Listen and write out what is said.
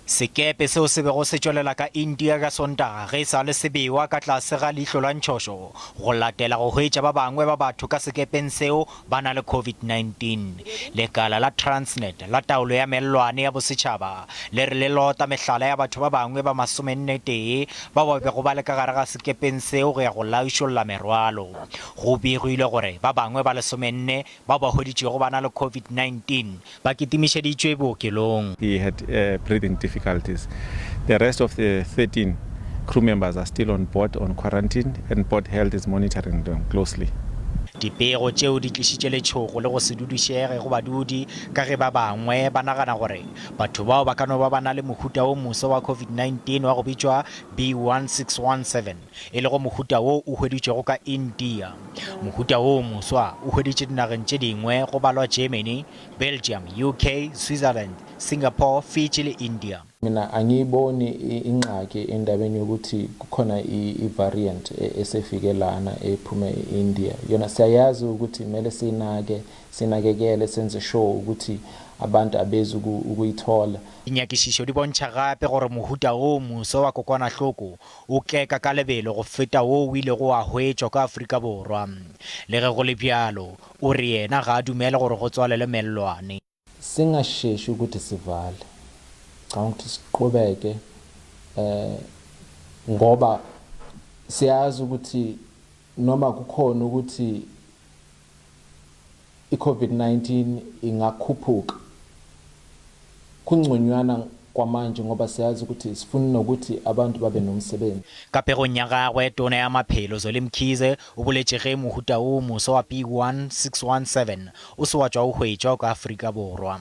Sekepe seo se bego se tšwelela ka India ka Sontaga ge e sa le se bewa ka tlase ga leihlo la ntšhošo go latela go hwetša ba bangwe ba batho ka sekepeng seo ba na le COVID-19. Lekala la Transnet la taolo ya mellwane ya bosetšhaba le re le lota mehlala ya batho ba bangwe ba masomennetee bao ba bego ba le ka gare ga sekepeng seo go ya go laišolla merwalo. Go begilwe gore ba bangwe ba lesomenne bao ba hweditšwego ba na le COVID-19 ba kitimišeditšwe bookelong. He had breathing difficulties. The rest of the 13 crew members are still on board on quarantine and Port Health is monitoring them closely. Dipego tšeo di tlišitše letšhogo le go se dudišege go badudi ka ge ba bangwe ba nagana gore batho bao ba ka no ba ba na le mohuta o moswa wa COVID-19 wa go bitšwa B1617. e lego mohuta wo o hweditšwego ka India. Mohuta wo o moswa o hweditšwe dinageng tše dingwe go balwa Germany, Belgium, UK, Switzerland, Singapore, Fiji le India. Mina angiyiboni ingxaki endabeni yokuthi kukhona i-variant esefike lana ephume e-India. Yona siyayazi ukuthi kumele siyinake, sinakekele senze sure ukuthi abantu abezi ukuyithola. Dinyakišišo di bontšha gape gore mohuta wo o moswa wa kokwanahloko o keka ka lebelo go feta wo o ilego wa hwetšwa ka Afrika Borwa. Le ge go le bjalo, o re yena ga a dumele gore go tswalelwe mellwane. Singasheshi ukuthi sivale. Ngicabanga ukuthi siqhubeke ngoba siyazi ukuthi noma kukhona ukuthi I-Covid-19 ingakhuphuka kungconywana kwamanje ngoba siyazi ukuthi sifuna nokuthi abantu babe nomsebenzi. Ka pegong ya gagwe, Tona ya Maphelo Zweli Mkhize o boletše ge mohuta wo moswa wa B1617 o se wa tšwa o hwetšwa ka Afrika Borwa.